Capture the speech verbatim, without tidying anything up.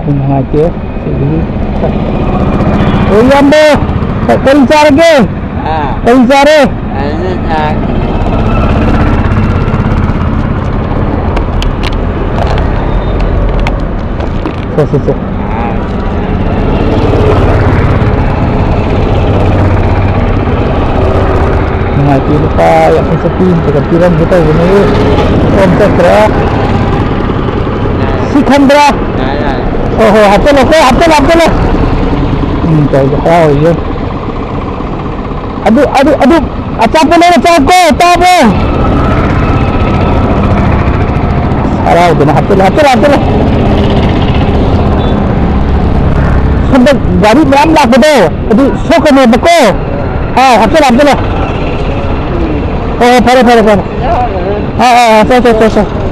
ꯅꯨꯡꯉꯥꯏꯇꯦ꯫ ꯁꯤꯗꯒꯤ ꯑꯣ, ꯏꯌꯥꯝꯕ, ꯀꯔꯤ ꯆꯥꯔꯒꯦ? ꯑꯥ꯫ ꯀꯔꯤ ꯆꯥꯔꯦ? ꯑꯗꯨꯅ ꯆꯥ-, ꯁꯦ, ꯁꯦ, ꯁꯦ꯫ ꯑꯥ꯫ ꯅꯨꯡꯉꯥꯏꯇꯦ, ꯂꯨꯄꯥ ꯌꯥꯡꯈꯩ ꯆꯠꯄꯤ ꯑꯝꯇꯒ ꯄꯤꯔꯝꯒꯦ ꯇꯧꯕꯅꯦ꯫ ꯁꯣꯝ ꯆꯠꯈ꯭ꯔꯦ꯫ ꯁꯤ ꯈꯟꯕ꯭ꯔꯥ? ꯌꯥꯔꯦ, ꯌꯥꯔꯦ꯫ ꯍꯣꯏ, ꯍꯣꯏ, ꯍꯥꯞꯆꯜꯂꯣ, ꯀꯣ, ꯍꯥꯞꯆꯜꯂꯣ, ꯍꯥꯞꯆꯜꯂꯣ꯫ ꯎꯝ, ꯇꯧꯔꯤꯁꯦ ꯍꯔꯥꯎꯔꯤꯁꯦ꯫ ꯑꯗꯨ, ꯑꯗꯨ, ꯑꯗꯨ, ꯑꯆꯥꯄꯣꯠ ꯂꯩꯔ ꯆꯥꯎꯀꯣ, ꯇꯥꯕ꯭ꯔꯣ? ꯍꯔꯥꯎꯗꯅ ꯍꯥꯞꯆꯜꯂꯣ, ꯍꯥꯞꯆꯜꯂꯣ, ꯍꯥꯞꯆꯜꯂꯣ꯫ ꯁꯣꯝꯗ ꯒꯥꯔꯤ ꯃꯌꯥꯝ ꯂꯥꯛꯄꯗꯣ, ꯑꯗꯨ ꯁꯣꯛꯀꯅꯦꯕꯀꯣ꯫ ꯑꯥ, ꯍꯥꯞꯆꯜꯂꯣ, ꯍꯥꯞꯆꯜꯂꯣ꯫ ꯍꯣꯏ, ꯍꯣꯏ, ꯐꯔꯦ, ꯐꯔꯦ, ꯐꯔꯦ꯫ ꯑꯥ, ꯑꯥ, ꯑꯥ, ꯆꯣ, ꯆꯣ, ꯆꯣ, ꯆꯣ꯫